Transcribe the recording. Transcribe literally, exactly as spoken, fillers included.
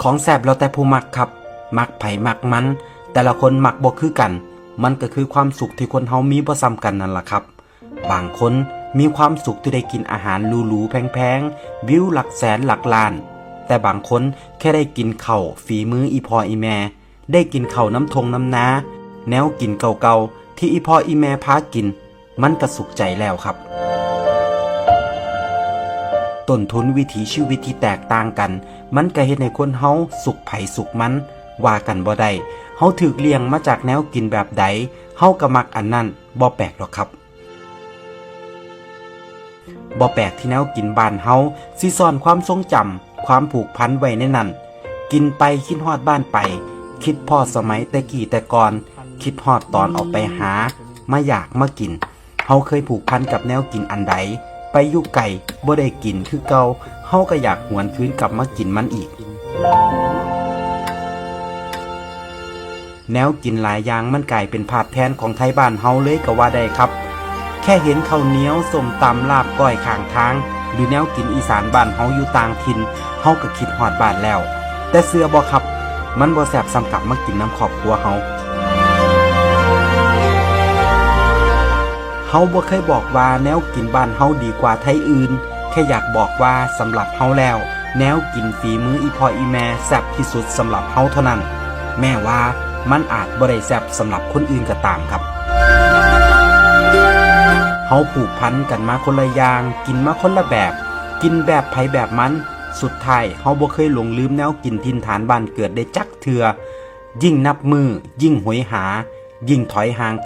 ของแซ่บแล้วแต่ผู้มักครับ มักไผมักมัน แต่ละคนมักบ่คือกัน มันก็คือความสุขที่คนเฮามีบ่ซ้ำกันนั่นล่ะครับ บางคนมีความสุขที่ได้กินอาหารหรูๆแพงๆ วิวหลักแสนหลักล้าน แต่บางคนแค่ได้กินข้าวฝีมืออีพ่ออีแม่ ได้กินข้าวน้ำทงน้ำนา แนวกินเก่าๆที่อีพ่ออีแม่พากิน มันก็สุขใจแล้วครับ ต้นทุนวิถีชีวิตที่แตกต่างกัน มันก็เฮ็ดให้คนเฮาสุขไผสุขมัน ว่ากันบ่ได้ เฮาถูกเลี้ยงมาจากแนวกินแบบใด เฮาก็มักอันนั้น บ่แปลกดอกครับ บ่แปลกที่แนวกินบ้านเฮาสิซ่อนความทรงจำ ความผูกพันไว้ในนั้น กินไปคิดฮอดบ้านไป คิดพ้อสมัยแต่กี้แต่ก่อน คิดฮอดตอนออกไปหา มาอยากมากิน เฮาเคยผูกพันกับแนวกินอันใด ไปอยู่ไกลบ่ได้กินคือเก่า เฮาก็อยากหวนคืนกลับมากินมันอีก แนวกินหลายอย่างมันกลายเป็นภาพแทนของไทบ้านเฮาเลยก็ว่าได้ครับ แค่เห็นข้าวเหนียว ส้มตำ ลาบก้อยข้างทาง หรือแนวกินอีสานบ้านเฮาอยู่ต่างถิ่น เฮาก็คิดฮอดบ้านแล้ว แต่เชื่อบ่ครับ มันบ่แซ่บส่ำกลับมากินนำครอบครัวเฮา เฮาบ่เคยบอกว่าแนวกินบ้านเฮาดีกว่าไทอื่น แค่อยากบอกว่าสำหรับเฮาแล้ว แนวกินฝีมืออีพ่ออีแม่แซ่บที่สุดสำหรับเฮาเท่านั้น แม้ว่ามันอาจบ่ได้แซ่บสำหรับคนอื่นก็ตามครับ เฮาผูกพันกันมาคนละอย่าง กินมาคนละแบบ กินแบบไผแบบมัน สุดท้ายเฮาบ่เคยหลงลืมแนวกินถิ่นฐานบ้านเกิดได้จักเทื่อ ยิ่งนับมื้อ ยิ่งโหยหา ยิ่งถอยห่าง